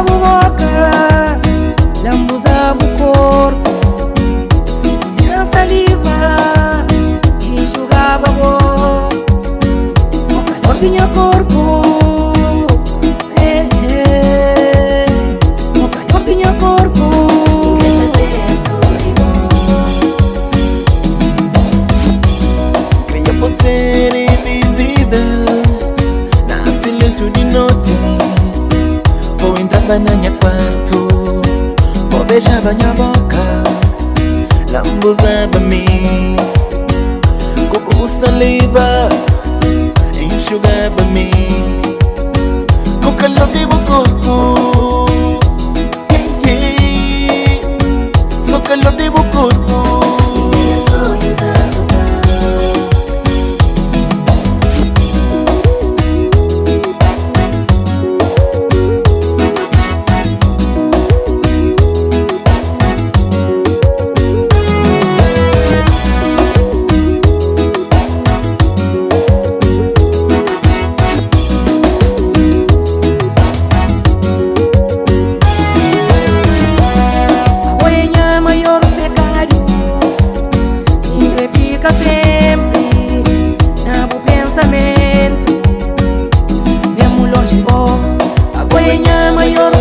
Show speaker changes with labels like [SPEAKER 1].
[SPEAKER 1] bu boka, lambuza bu korpu. Ku nha saliva inxugaba bo. Ku kalor di nha korpu, eh, eh. Ku kalor di nha korpu.
[SPEAKER 2] Kria pa ser invisível na silêncio di noti. Bo entraba na nha quarto, bo beijava nha boca, lambuzava mi ku bu saliva, enxugaba mi ku calor di bu corpo. Hey, hey. Só calor di bu corpo.
[SPEAKER 1] Abo é nha maior pekadu. Mi N kre fika senpri na bu pensamentu, mesmu lonji bo. Abo é nha maior.